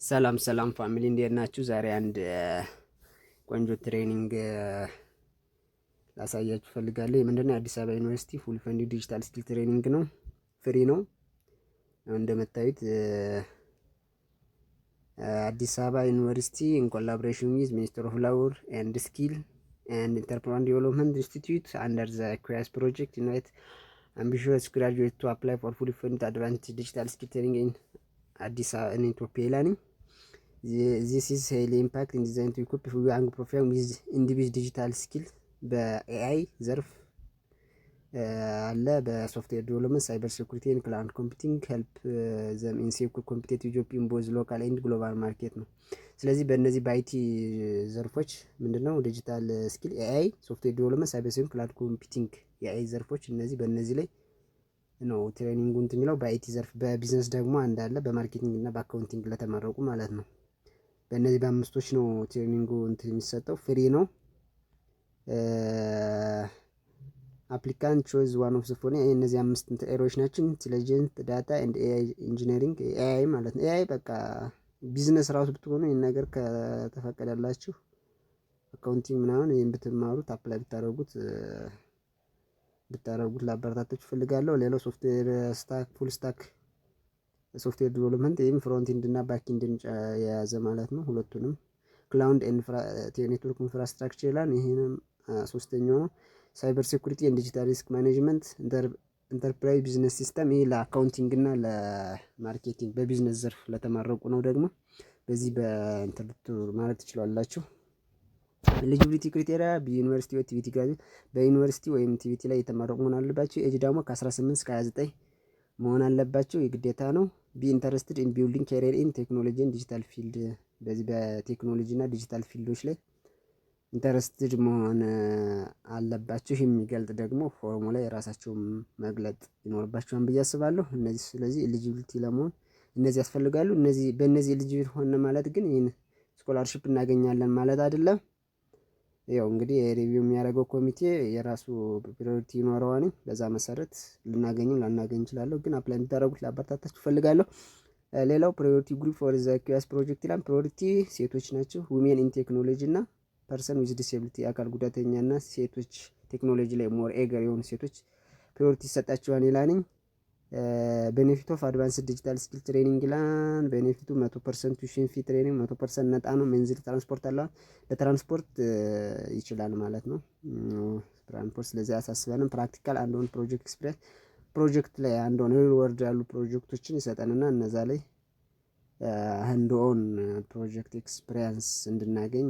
ሰላም ሰላም family፣ እንዴት ናችሁ? ዛሬ አንድ ቆንጆ training ላሳያችሁ ፈልጋለሁ። ምንድነው? የአዲስ አበባ ዩኒቨርሲቲ full funded digital skill training ነው። Free ነው። እንደምታዩት አዲስ አበባ University in collaboration with Ministry of Labor and Skill and Entrepreneur Development Institute under the QIAS project invite ambitious graduate to apply for fully funded advanced digital skill training in አዲስ አበባ in ኢትዮጵያ ይላል። This is highly impact in design to equip young professional with individual digital skill በ AI ዘርፍ አለ፣ በ software development፣ cyber security and cloud computing, help them in secure competitive job in both local and global market ነው። ስለዚህ በእነዚህ በ IT ዘርፎች ምንድነው digital skill፣ AI፣ software development፣ cyber security፣ cloud computing የ AI ዘርፎች እነዚህ በእነዚህ ላይ ነው training ኡ እንትን የሚለው በ IT ዘርፍ። በቢዝነስ ደግሞ አንድ አለ፣ በ marketing እና በ accounting ለተመረቁ ማለት ነው። በእነዚህ በአምስቶች ነው training ኡ እንትን የሚሰጠው፣ free ነው። Applicant choose one of the following፣ እነዚህ አምስት area ዎች ናቸው። Intelligent data and AI engineering፣ AI ማለት ነው። AI በቃ ቢዝነስ ራሱ ብትሆኑ ይህን ነገር ከተፈቀደላችሁ accounting ምናምን ይህን ብትማሩት፣ apply ብታደርጉት ላበረታታችሁ እፈልጋለሁ። ሌላው software stack፣ full stack software development፣ ይህም front end እና back end ን የያዘ ማለት ነው። ሁለቱንም cloud and network infrastructure ይላል። ይህንም ሶስተኛው ነው። Cyber security and digital risk management፣ enterprise business system፣ ይህ ለ accounting እና ለ marketing በ business ዘርፍ ለተመረቁ ነው። ደግሞ በዚህ በኢንተርኔት ማለት ትችላላችሁ። Eligibility criteria በዩኒቨርሲቲ ወይ TVET graduate፣ በዩኒቨርሲቲ ወይም TVET ላይ የተመረቁ መሆን አለባቸው። ኤጅ ደግሞ ከ18 እስከ 29 መሆን አለባቸው፣ የግዴታ ነው። Be interested in building career in technology, digital field፣ በዚህ በቴክኖሎጂ እና digital field ኦች ላይ interested መሆን አለባችሁ። የሚገልጥ ደግሞ ፎርሙ ላይ የራሳቸውን መግለጥ ይኖርባቸዋል ብዬ አስባለሁ። እነዚህ ስለዚህ eligibility ለመሆን እነዚህ ያስፈልጋሉ። እነዚህ በእነዚህ eligible ሆነ ማለት ግን ይህን scholarship እናገኛለን ማለት አይደለም። ያው እንግዲህ review የሚያደርገው ኮሚቴ የራሱ priority ይኖረዋል። በዛ መሰረት ልናገኝም ላናገኝ እንችላለን። ግን apply እንድታደርጉት ላበረታታችሁ እፈልጋለሁ። ሌላው priority group for the QIAS project ይላል። Priority ሴቶች ናቸው። Women in technology እና person with disability፣ አካል ጉዳተኛ እና ሴቶች፣ ቴክኖሎጂ ላይ more eager የሆኑ ሴቶች priority ይሰጣቸዋል ይላል። Benefit of advanced digital skill training ይላል። Benefit ኡ 100% tuition fee training፣ 100% ነፃ ነው። Monthly transport አለ፣ ለትራንስፖርት ይችላል ማለት ነው። ትራንስፖርት ስለዚህ አያሳስበንም። Practical hands-on project experience፣ ፕሮጀክት ላይ hands-on real world ያሉ ፕሮጀክቶችን ይሰጠንና እነዛ ላይ hands-on project experience እንድናገኝ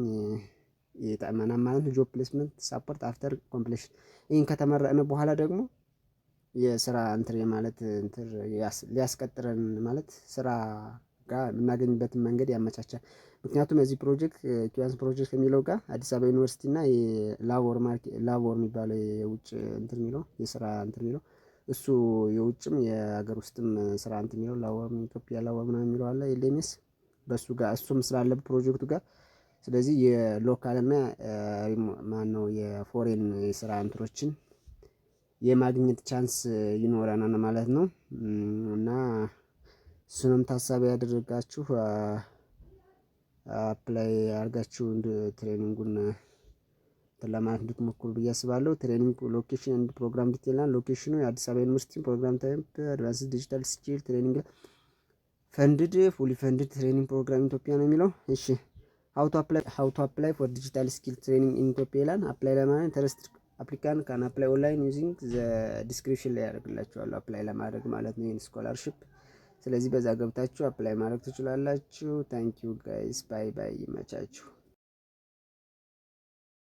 ይጠቅመናል ማለት ነው። Job placement support after completion፣ ይህን ከተመረቅን በኋላ ደግሞ የስራ እንትን ማለት እንትን ሊያስቀጥረን ማለት ስራ ጋር የምናገኝበትን መንገድ ያመቻቻል። ምክንያቱም የዚህ ፕሮጀክት QIAS project የሚለው ጋር አዲስ አበባ ዩኒቨርሲቲ እና የ labor market፣ labor የሚባለው የውጭ እንትን የሚለው፣ የስራ እንትን የሚለው፣ እሱ የውጭም የሀገር ውስጥም ስራ እንትን የሚለው labor ኢትዮጵያ፣ labor ምናምን የሚለው አለ LMS፣ በሱ ጋር እሱም ስላለ ፕሮጀክቱ ጋር፣ ስለዚህ የ local እና ማነው የ foreign የስራ እንትኖችን የማግኘት chance ይኖረናል ማለት ነው። እና እሱንም ታሳቢ ያደረጋችሁ apply አድርጋችሁ training ኡን እንትን ለማለት እንድትሞክሩ ብዬ አስባለሁ። Training location and program detail፣ location ኑ የአዲስ አበባ ዩኒቨርሲቲ፣ program type advanced digital skill training፣ funded fully funded training program ኢትዮጵያ ነው የሚለው። እሺ፣ how to apply for digital skill training in ኢትዮጵያ ይላል። Apply ለማድረግ interested applicant can apply online using the description ላይ ያደርግላችኋለሁ apply ለማድረግ ማለት ነው ይህን scholarship። ስለዚህ በዛ ገብታችሁ apply ማድረግ ትችላላችሁ። Thank you guys, bye bye፣ ይመቻችሁ።